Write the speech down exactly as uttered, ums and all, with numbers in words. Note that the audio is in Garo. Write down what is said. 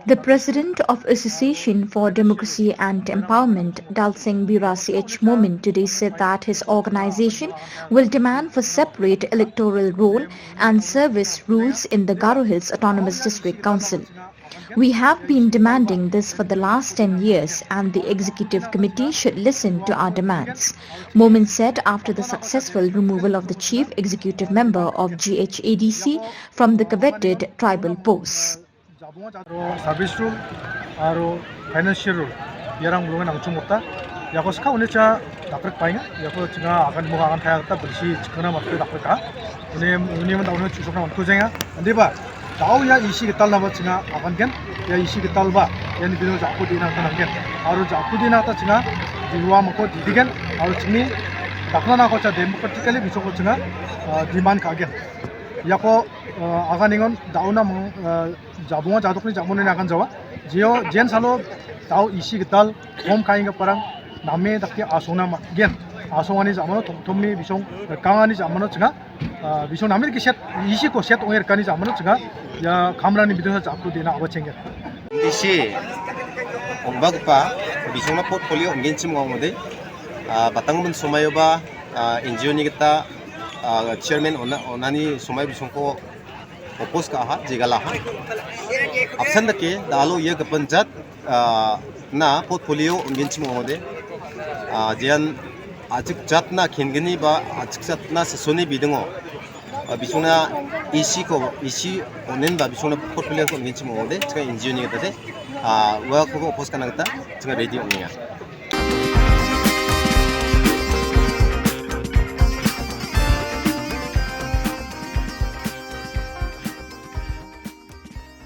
The president of Association for Democracy and Empowerment, Dalsing Bira C H Momin, today said that his organization will demand for separate electoral roll and service rules in the Garo Hills Autonomous District Council. We have been demanding this for the last ten years, and the executive committee should listen to our demands, Momin said after the successful removal of the chief executive member of G H A D C from the coveted tribal posts. Aro service rule, aro financial rule, iarang bolonge nangchong gota. Iako ska uni cha dakrik painga, iako chinga agan mo agan kaya gota bersi chikana matke dakrik ha. Uni, uni man daun chusokna manku jenga. Andiba, dao ia isi gital naba chinga agan gen, ia isi gital ba, ia ni bino jako dina ta nanggen. Aro jako dina ta chinga diwa mako didigen, aro chingni dakna nako cha democratically bisoko chinga, ah, demand kagen. Iako, ah, agan ingon dauna mang, ah, jabonga jadokni jamoni nagan jawa. Jeo, jen salo dao isi gital hom kainggiparang name dake asongna man·gen. Asongani jamano tomtomi bisong rikangani jamano chinga, ah, bisong name dake set, isiko set ong·e rikani jamano chinga, ia kamrani bidongsa jako dena aba chenggen. Isi ong·bagipa bisongna portfolio ong·genchim ong·ode, ah, batanggimin somaioba, ah, N G O ni gita, ah, chairman ona-, onani somai bisongko oppose ka·aha, jegalaha. Apsan dake, dalo ia gipin jat, ah, na portfolio ong·genchim ong·ode. Ah, jean a·chik jatna kenggipa, a·chik jatna sesoni bidingo, ah, bisongna isi ko, isi onen ba bisongna portfolio ko ong·genchim ong·ode, chika N G O ni gita de. Ah, uakoba oppose ka·na gita, chika ready ong·enga.